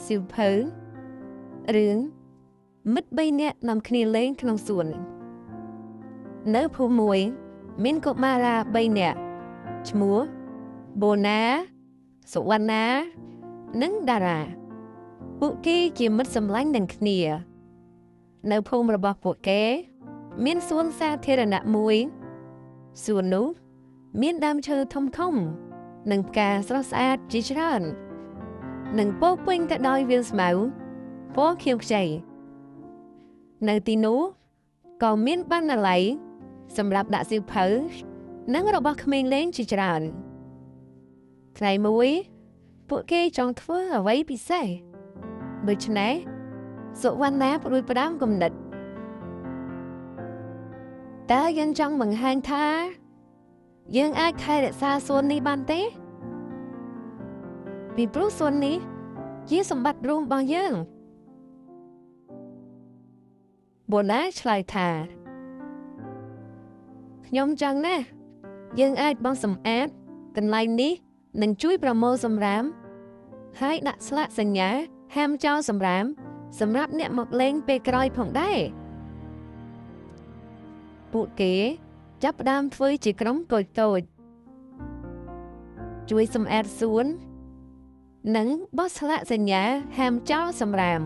សៀវភៅរឿងមិត្តបីនាក់នាំគ្នាលេងក្នុងសួននៅភូមិមួយមានកុមារា3នាក់ឈ្មោះបូណាសុវណ្ណានិងតារាពួកគេជាមិត្តសម្លាញ់នឹងគ្នានៅភូមិរបស់ពួកគេមានសួនសាធារណៈមួយសួននោះមានដើមឈើធំធំនិងផ្កាស្រស់ស្អាតជាច្រើននិងពោរពេញទៅដោយវាលស្មៅពណ៌ខៀវខ្ចីនៅទីនោះក៏មានបណ្ណាល័យសម្រាប់ដាក់សៀវភៅនិងរបស់ក្មេងលេងជាច្រើនថ្ងៃមួយពួកគេចង់ធ្វើអ្វីពិសេសដូច្នេះសុវណ្ណាផ្ដួចផ្ដើមគំនិតតើយើងចង់បង្ហាញថាយើងអាចថែរក្សាសួននេះបានទេពីព្រោះសួននេះជាសម្បត្តិរួមរបស់យើងបូណាឆ្លើយថាខ្ញុំចង់ណាស់យើងអាចបោសសម្អាតកន្លែងនេះនិងជួយប្រមូលសំរាមហើយដាក់ស្លាកសញ្ញាហាមចោលសំរាមសម្រាប់អ្នកមកលេងពេលក្រោយផងដែរពួកគេចាប់ផ្ដើមធ្វើជាក្រុមតូចៗជួយសម្អាតសួននិងបោះស្លាកសញ្ញាហាមចោលសំរាម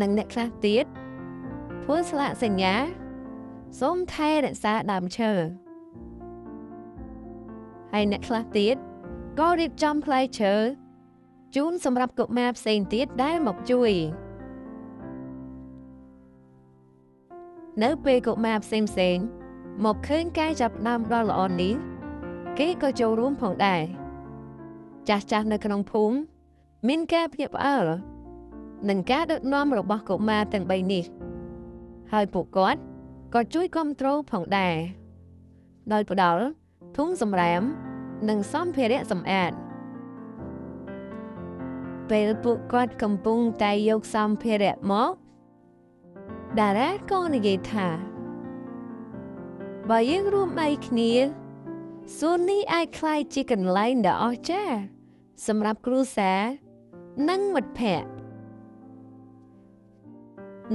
និងអ្នកខ្លះទៀតធ្វើស្លាកសញ្ញាសូមថែរក្សាដើមឈើហើយអ្នកខ្លះទៀតក៏រៀបចំផ្លែឈើជូនសម្រាប់កុមារផ្សេងទៀតដែលមកជួយនៅពេលកុមារផ្សេងៗមកឃើញការចាប់ផ្ដើមដ៏ល្អនេះគេក៏ចូលរួមផងដែរចាស់ៗនៅក្នុងភូមិមានការភ្ញាក់ផ្អើលនឹងការដឹកនាំរបស់កុមារទាំងបីនេះហើយពួកគាត់ក៏ជួយគាំទ្រផងដែរដោយផ្ដល់ធុងសំរាមនិងសម្ភារៈសម្អាតពេលពួកគាត់កំពុងតែយកសម្ភារៈមកតារាក៏និយាយថាបើយើងរួមដៃគ្នាសួននេះអាចក្លាយជាកន្លែងដ៏អស្ចារ្យសម្រាប់គ្រួសារនិងមិត្តភក្តិ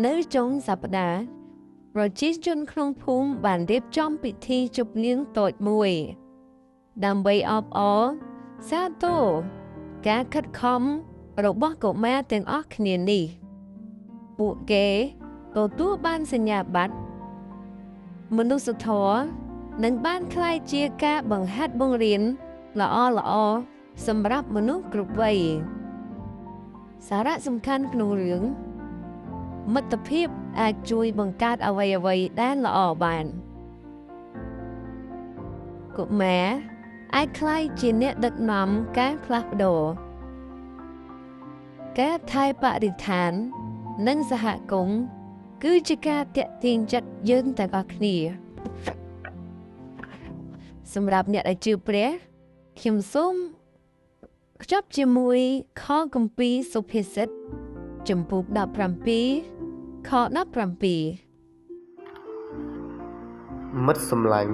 នៅចុងសប្តាហ៍ប្រជាជនក្នុងភូមិបានរៀបចំពិធីជប់លៀងតូចមួយដើម្បីអបអរសាទរការខិតខំរបស់កុមារទាំងអស់គ្នានេះពួកគេទទួលបានសញ្ញាបត្រមនុស្សធម៌និងបានក្លាយជាការបង្ហាត់បង្រៀនល្អៗសម្រាប់មនុស្សគ្រប់វ័យសារៈសំខាន់ក្នុងរឿងមិត្តភាពអាចជួយបង្កើតអ្វីៗដែលល្អបានកុមារអាចក្លាយជាអ្នកដឹកនាំការផ្លាស់ប្ដូរការថែបរិស្ថាននិងសហគមន៍គឺជាការទាក់ទាញចិត្តយើងទាំងអស់គ្នាសម្រាប់អ្នកដែលជឿព្រះខ្ញុំសូមខ្ចប់ជាមួយខគម្ពីរសុភាសិតជំពូក17ខ17មិត្តសម្លាញ់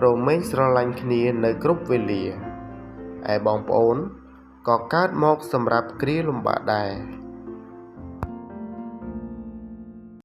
រមែងស្រឡាញ់គ្នានៅគ្រប់វេលាឯបងប្អូនក៏កើតមកសម្រាប់គ្រាលំបាកដែរ។